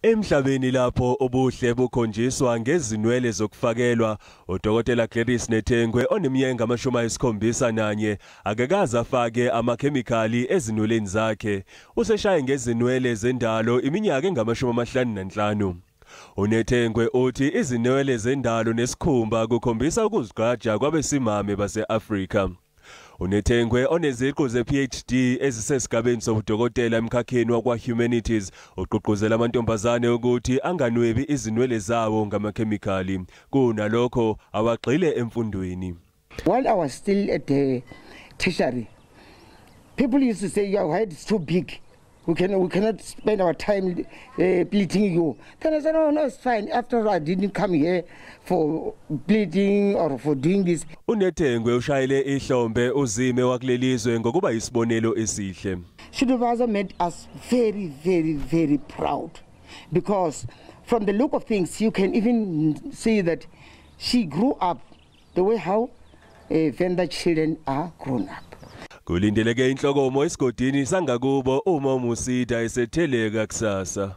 Emhlabeni lapho ubuhle bukhonjiswa ngezinwele zokufakelwa, uDokotela Gladys Nethengwe oneminyaka engama-71 akakaze afake amakhemikhali ezinweleni zakhe. Useshaye ngezinwele zendalo iminyaka engama-55. UNethengwe uthi izinwele zendalo nesikhumba kukhombisa ukuzigqaja kwabesimame base-Afrika. UNethengwe oneziqu ze-PhD ezisesigabeni sobudokotela emkhakheni wakwa-Humanities ugqugquzela amantombazane ukuthi anganwebi izinwele zawo ngamakhemikhali, kunalokho awagxile emfundweni. While I was still at the tertiary, people used to say, "Your head is too big. We cannot spend our time pleating you." Then I said, "Oh, no, it's fine. After all, I didn't come here for pleating or for doing this." UNethengwe ushayele ihlombe uzime wakulelizwe ngokuba isibonelo esihle. Shudufhadzo made us very, very, very proud because from the look of things, you can even see that she grew up the way how Venda children are grown up. Kulindeleke inhlokomo esigodini sangakubo uma uMusida esetheleka kusasa.